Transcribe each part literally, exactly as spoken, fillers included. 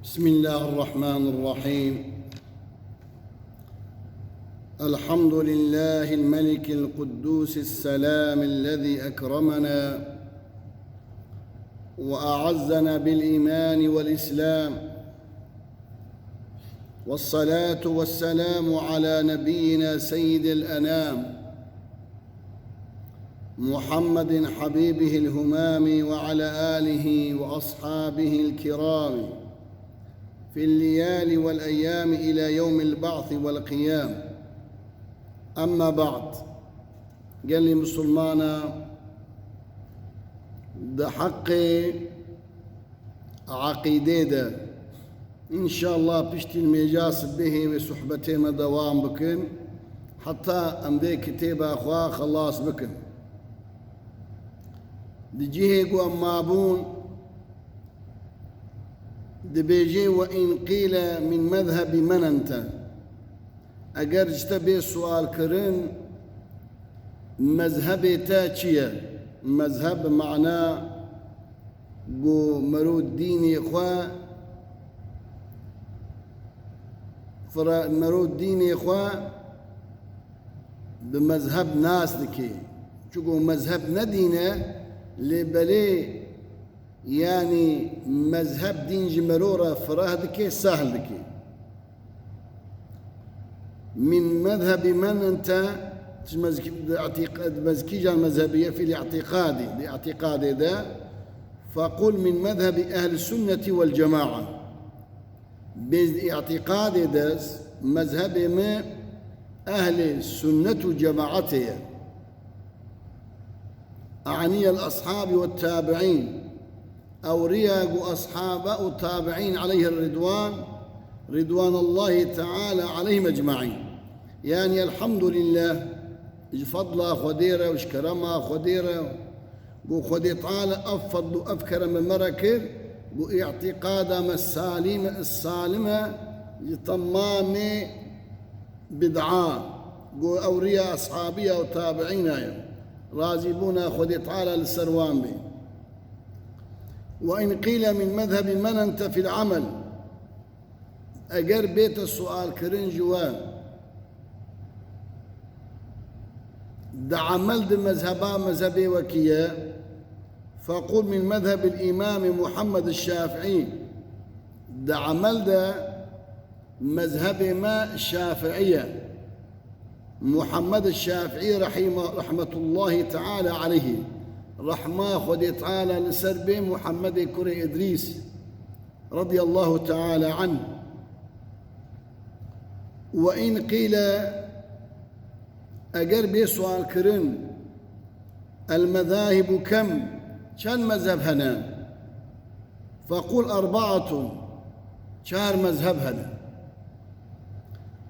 بسم الله الرحمن الرحيم. الحمد لله الملك القدوس السلام الذي أكرمنا وأعزنا بالإيمان والإسلام، والصلاة والسلام على نبينا سيد الأنام محمد حبيبه الهمام وعلى آله وأصحابه الكرام في الليالي والأيام إلى يوم البعث والقيام. أما بعد. Gelê Musulmana, di heqê eqîdê de, înşallah piştî nimêja sibehê wê sohbetê me dewam bikin, heta em vê kitêba xwe xelas bikin. Di cihê ku em mabûn, dibêje: "Ve in qîle min mezhebi men ente?" Eger ji te bê sual kirin, mezhebê te çi ye? Mezheb bi mana ku mero dînê xwe, fira-, mero dînê xwe bi mezheb nas dike. Çunku mezheb ne dîn e, lê belê, yanî mezheb dîn ji mero re fireh dike, sehl dike. Min mezhebi men ente, di mezki-, di îtîq-, di mezkî jan mezhebiye fî îtîqadî, di îtîqadê de, fequl min mezhebi ehli sünneti vel cema'a. Bê di îtîqadê de, mezhebê me ehli sünnet û cemaatê ye. Aniyel ashabi ve tabi'in. Ew riya ku ashaba û tabi'in aleyhi ridwan, ridwanallahi teala aleyhim ecmaîn. Yani elhamdülillah, ji fadla Xwedê re û ji kerema Xwedê re, ku Xwedê Teala ev fadl û ev kerem bi me re kir, ku îtîqada me salîm, salim e ji temamê bid'a, ku ew riya eshabiya û tabiîna ye. Razîbûna Xwedê Teala li ser wan be. Ve in qîle min mezhebi men ente fil amel. Eger bête sual kirin ji we, di emel di mezheba mezhebê we kî ye, fequl min mezhebil îmamê Muhammed Şafîî. Di emel de mezhebê me Şafîî ye. Muhammed Şafîî rehîma-, rehmetullahî teala aleyhî. Rehma Xwedê Teala li ser bê Muhammedê kurê Îdrîs. Radiyallahu teala anh. Ve in qîle, eger bê sual kirin, el mezahibu kem, çend mezheb hene? Fequl erbaatun, çar mezheb hene.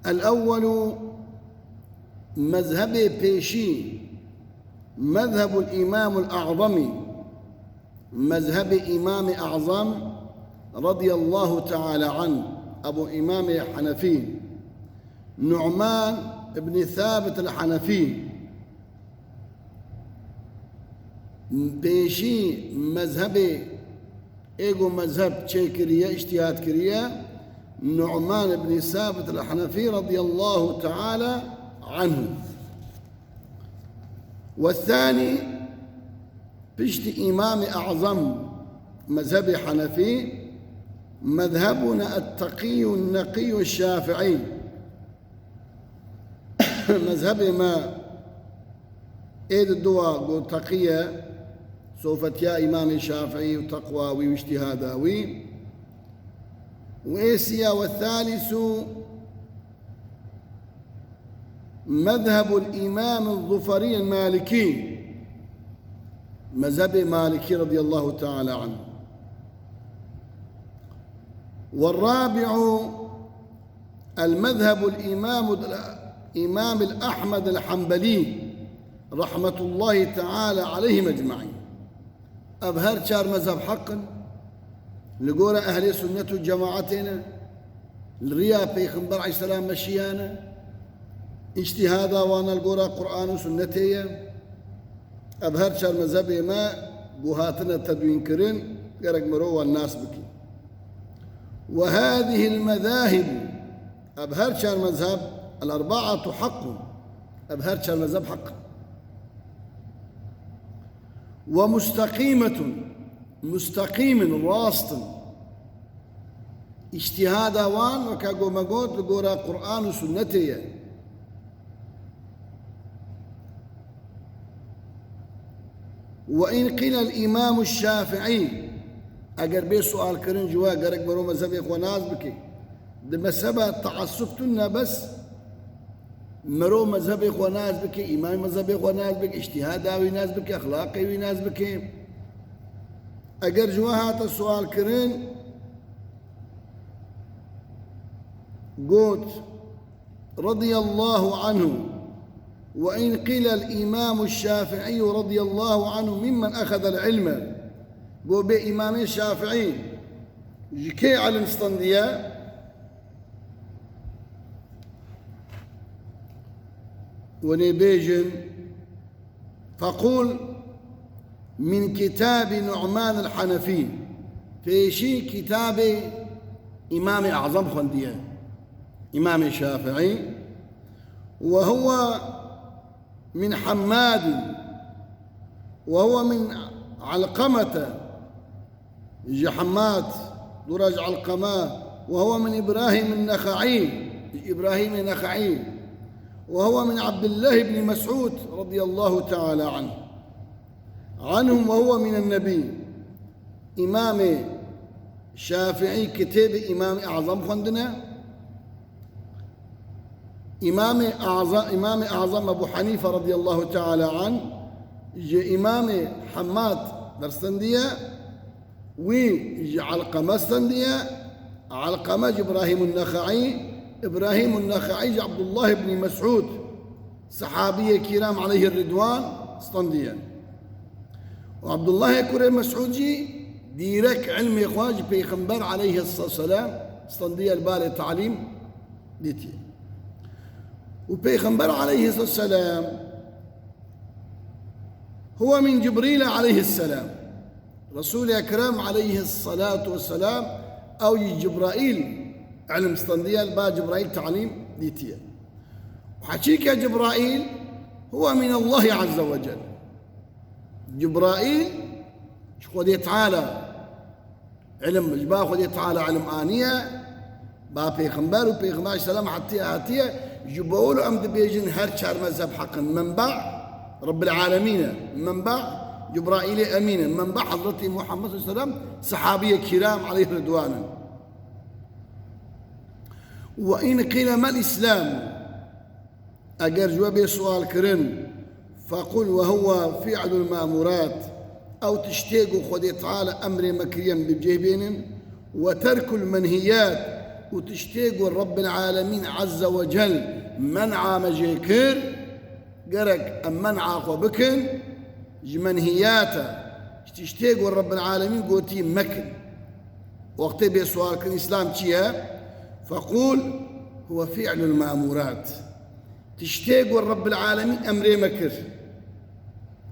El ewwelu, mezhebê pêşî, mezhebul îmamul a'zamî, mezhebê Îmamê Azam radiyallahu teala anh, Ebu Îmamê Henefî, Nu'man ibn Thabit el-Henefî, pêşî mezhebê ê ku mezheb çêkiriye, îctihad kiriye, Nu'man ibn Thabit el-Henefî radiyallahu teala anh. Ve thani, piştî Îmamê Azam, mezhebê Henefî, mezhebuna et-teqiyyu neqiyyu şafi'î. Mezhebê me ê di dua ku teqiye, sofetiya Îmamê Şafiî û teqwa wî û îctihada wî. Û ê siya ve thalisu, مذهب الإمام الظفري المالكي، mezhebê Malikî radiyallahu teala anh. والرابع المذهب الإمام، الإمام الأحمد الحنبلي رحمة الله تعالى عليهم أجمعين. Ev her çar mezheb heq in, li gora ehlê sunnet û cemaetê ne, li riya Pêxember aleyhisselam meşiyane, îctihada wan li gora Qur'an û sunnetê ye. Ev her çar mezhebê me ku hatine tedwînkirin, gerek mirov wan nas bike. وهذه المذاهب، ev her çar mezheb, الأربعة حق، ev her çar mezheb heq in. ومستقيمة، musteqîm in, rast in. Îctîhada wan, weke ku me got, li gora Qur'an û Sunnetê ye. وإن قيل الإمام الشافعي، eger bê sualkirin ji we, gerek mero mezhebê xwe nas bike. Di mezheba teassub tune bes mero mezhebê xwe nas bike, îmamê mezhebê xwe nas bike, îctîhada wî nas bike, exlaqê wî nas bike. Eger ji we hate sualkirin, got, رضي الله عنه، وإن قيل الإمام الشافعي رضي الله عنه ممن أخذ العلم، got bê Îmamê Şafiî ji kê ilim stendiye? Wenê bêjin, فقل من كتاب نعمان الحنفي، pêşî kitabê Îmamê Azam xwendiye, Îmamê Şafiî, وهو من حماد، وهو من علقمة، ji Hemmad, dûra ji Elqeme, وهو من إبراهيم النخعي، ji Îbrahîmê Nexeî, وهو من عبد الله بن مسعود رضي الله تعالى عنه، عنهم وهو من النبي. Îmamê Şafiî kitêbê Îmamê Azam xwendine. Îmamê Aza-, Îmamê Azam Ebu Henîfe radiyallahu teala anh ji Îmamê Hemmad derstendiye, wî ji Elqeme stendiye, Elqeme ji Îbrahîmûn Nexeî, Îbrahîmûn Nexeî ji Abdullah ibn Mesûd, sehabiyê kîram aleyhir ridwan, stendiye. Û Abdullahê kurê Mesûd jî dîrek ilmê xwe ji Pêxember aleyhisselam stendiye, li balê talîm dîtiye. Û Pêxember aleyhisselam هو من جبريل عليه السلام. Resûlê Ekrem aleyhisselatu vesselam ew jî Cibraîl ilm stendiye, li ba Cibraîl talîm dîtiye. Û heçîke Cibraîl هو من الله عز وجل. Cibraîl ji Xwedê Teala ilm, ji ba Xwedê Teala ilm aniye, ba Pêxember û Pêxember aleyhisselam hatiye, hatiye, ji bo wilo em dibêjin her çar mezheb heq in. Menba Rabbil Alemîn e, menba Cibraîlê Emîn e, menba Hezretî Muhammed sallallahu aleyhi ve sellem, sehabiyê kîram aleyhir ridwan in. وإن قيل ما الإسلام؟ Eger ji we bê sual kirin, فقل وهو فعل المأمورات، ew tiştê ku Xwedê Teala emrê me kiriye em bi cih bênin, وترك المنهيات، û tiştê ku Rabbil Alemîn Azze ve Cel men'a me jê kir, gerek em men'a xwe bikin, ji menhiyat e, ji tiştê ku Rabbil Alemîn gotî mekin. Wextê bê sual kirin, Îslam çi ye? فقل هو فعل المأمورات. Tiştê ku Rabbil Alemîn emrê me kir.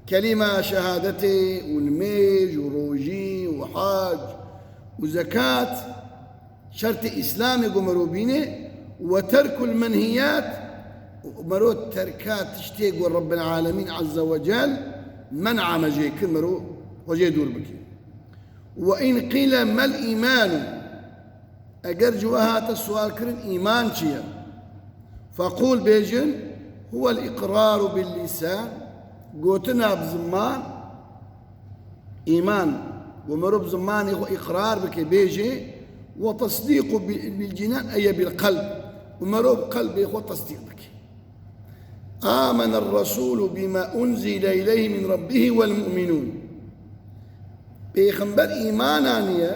Kelîma şehadetê û nimêj û rojî û hac û zekat, şertê Îslamê ku mero bîne, وترك المنهيات، û mero terka tiştê ku Rabbil Alemîn Azze ve Cel men'a me jê kir, mero xwe jê dûr bike. وإن قيل ما الإيمان؟ Eger ji we hate sual kirin, îman çi ye? فقل، bêjin، هو الإقرار باللسان، gotina bi ziman, îman, ku mero bi zimanê xwe îqrar bike, bêje، وتصديق ب-، بالجنان، أي بالقلب، û mero bi qelbê xwe tesdîq bike. آمن الرسول بما أنزل إليه من ربه والمؤمنون. Pêxember îman aniye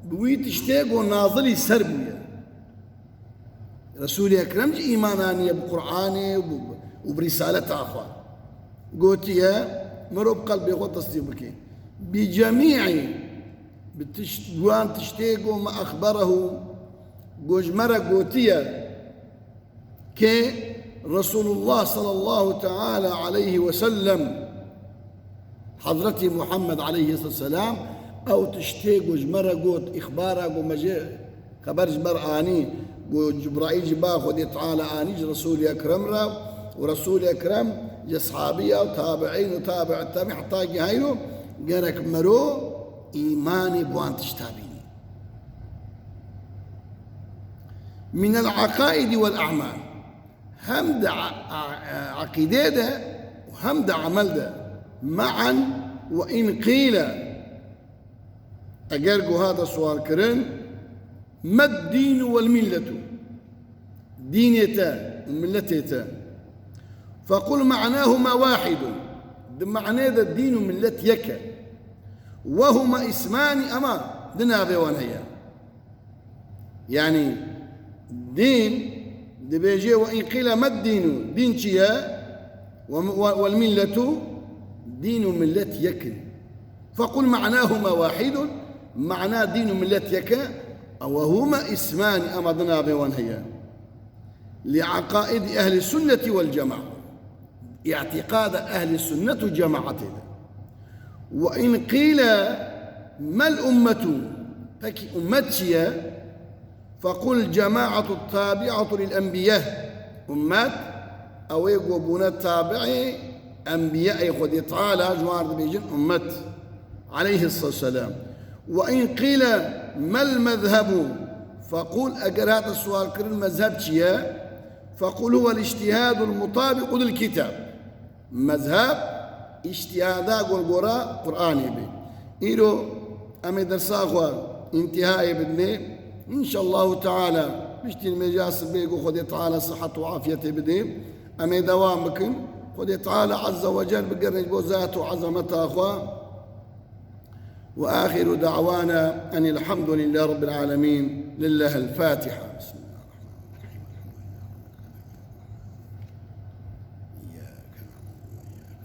bi wî tiştê ku nazilî ser bûye. Resûlê Ekrem jî îman aniye bi Qur'anê û bi, û bi rîsaleta xwe. Gotiye, mero bi qelbê xwe tesdîq bike. بجميع، bi tişt-, wan tiştê ku me أخبره، ku ji me re gotiye. Kê? Resulullah sallallahu teala aleyhi ve sellem, Hazretî Muhammed aleyhisselam, ew tiştê ku ji me re got, îxbara ku me jê Xeber ji ber anî, ku Cibraîl ji ba Xwedê Teala anî ji Resûlê Ekrem re û Resûlê Ekrem ji eshabiya û tabiîn û tabiî tabiî heta gihayro gerek mero îmanê bi wan tişta bînî. Min el-aqaidi wel-a'mal. Hem di a-, a-, a-, aqîdê de û hem di emel de. Me'an ve in qîle. Eger ku hate sual kirin, med dînu wel milletu. Dînê te û milletê te. Fequl me'nahuma wahidun. Di me'nê de dîn û millet yek e. Ve huma ismani, ema di navê wan heye. Yanî dîn dibêje ve in qîle med dînu, dîn çi ye? Ve, ve, wel milletu, dîn û millet yek in. Fequl me'nahuma wahidun, mana dîn û millet yek e, ve huma ismani, ema di navê wan heye. Li aqaidi ehli sunneti wel cema'a. Îtîqada ehli sunnet û cemaatê de. Ve in qîle mel ummetu, pekî ummet çi ye? Fequl cemaatu tabi'atu lil enbiya. Ummet, ew ê ku bûne tabi'ê enbiyayê Xwedê Teala, ji wan re dibêjin ummet. Aleyhisselam. Ve in qîle mel mezhebu. Fequl, eger hate sual kirin mezheb çi ye? Fequl huwe l-ictihadu l-mutabiqu lil kitab. Mezheb, îctihada ku li gora Qur'anê be. Îro em ê dersa xwe întihayê bidinê. Înşallahu Teala, piştî nimêja sibê ku Xwedê Teala sihet û afiyetê bidê, em ê dewam bikin. Xwedê Teala Azze ve Cel bigerîne ji bo zat û ezemeta xwe. Ve axiru da'wana enil hamdulillah rabbil alemin. Lillahil Fatiha. Bismillah.